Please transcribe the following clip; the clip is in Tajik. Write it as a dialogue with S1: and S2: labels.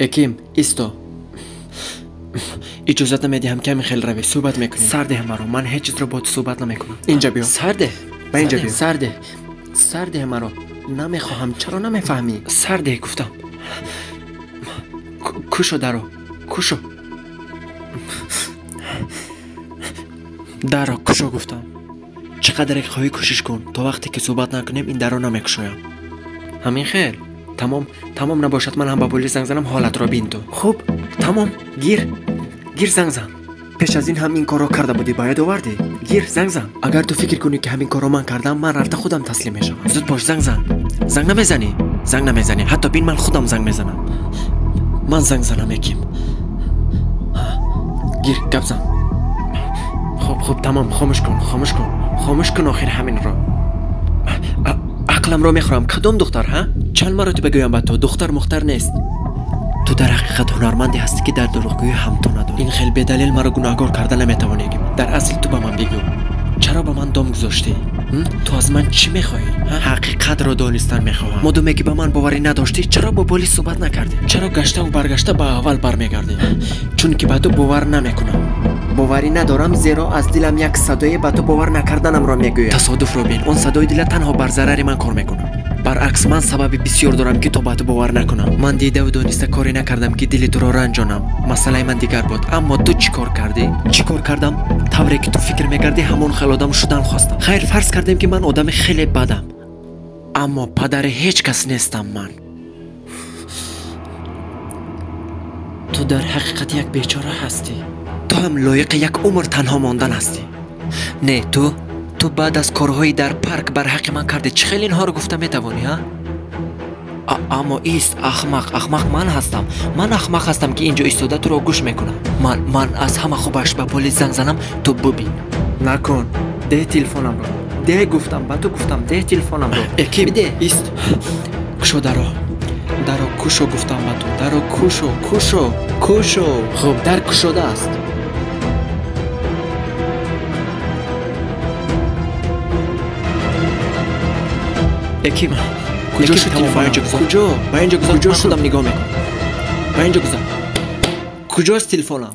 S1: Эким, исто. Иҷозат намедиҳам ки ҳамин хел равӣ. Суҳбат мекунем. Сардеҳ маро. Ман ҳеҷ чизро бо ту суҳбат намекунам. Инҷа биё. Сардеҳ. Ба инҷа биё. Сардеҳ. Сардеҳ маро. Намехоҳам. Чаро намефаҳмӣ? Сардеҳ гуфтам. Кушо даро. Кушо. Даро кушо гуфтам. Чӣ қадаре хоҳӣ кӯшиш кун. То вақте ки суҳбат накунем ин даро намекушоям. Ҳамин хел. Тамом, тамом набошад ман ҳам ба полис занг занам ҳолатро бин ту. Хуб, тамом, гир. Гир занг зан. Пеш аз ин ҳам ин корро карда будӣ, ба ёд овардӣ? Гир занг зан. Агар ту фикр кунӣ ки ҳамин корро ман кардам, ман рафта худам таслим мешавам. Зуд бош, занг зан. Занг намезанӣ? Занг намезанӣ. Ҳатто бин ман худам занг мезанам. Ман занг занам, Эким. Гир, гап зан. Хуб, хуб, тамом, хомӯш кун, хомӯш кун. Хомӯш кун охир ҳаминро. Ақламро мехӯрам. Кадом духтар, ҳа? Чанд маротиба гӯям ба ту, духтар мухтар нест. Ту дар ҳақиқат ҳунарманде ҳастӣ ки дар дурӯғгӯӣ ҳамто надорӣ. Ин хел бедалел маро гунаҳгор карда наметавонӣ. Дар асл ту ба ман бигӯ, чаро ба ман дом гузоштӣ? Ту аз ман чӣ мехоҳӣ? Ҳақиқатро донистан мехоҳам. Модоме ки ба ман боварӣ надоштӣ, чаро бо полис суҳбат накардӣ? Чаро гаштаву баргашта ба аввал бармегардӣ? Чунки ба ту бовар намекунам. Боварӣ надорам, зеро аз дилам як садое ба ту бовар накарданамро мегӯяд. Тасодуфро бин, он садои дила танҳо бар зарари ман кор мекунад. Баръакс, ман сабаби бисёр дорам ки то ба ту бовар накунам. Ман дидаву дониста коре накардам ки дили туро ранҷонам. Масъалаи ман дигар буд. Аммо ту чӣ кор кардӣ? Чӣ кор кардам? Тавре ки ту фикр мекардӣ, ҳамон хел одам шудан хостам. Хайр, фарз кардем ки ман одами хеле бадам, аммо падари ҳеҷ кас нестам ман. Ту дар ҳақиқат як бечора ҳастӣ. Ту ҳам лоиқи як умр танҳо мондан ҳастӣ. Не, ту баъд аз корҳои дар парк бар ҳаққи ман кардӣ. Чӣ хел инҳоро гуфта метавонӣ, ҳа? Аммо ист, ахмақ, ахмақ ман ҳастам. Ман ахмақ ҳастам ки инҷо истода туро гӯш мекунам. Ман аз ҳама хубаш ба полис занг занам, ту бубин. Накун. Деҳ телефонамро. Деҳ гуфтам, ба ту гуфтам, деҳ телефонамро. Эким, ист. Кушо даро. Даро кушо гуфтам ба ту. Даро кушо, кушо, кушо. Хуб, дар кушода аст. Эким, куҷо шуд телефон? Ба инҷо гузор. Куҷо? Ба инҷо гузор. Куҷо шудам нигоҳ мекунам. Ба инҷо гузор. Куҷост телефонам?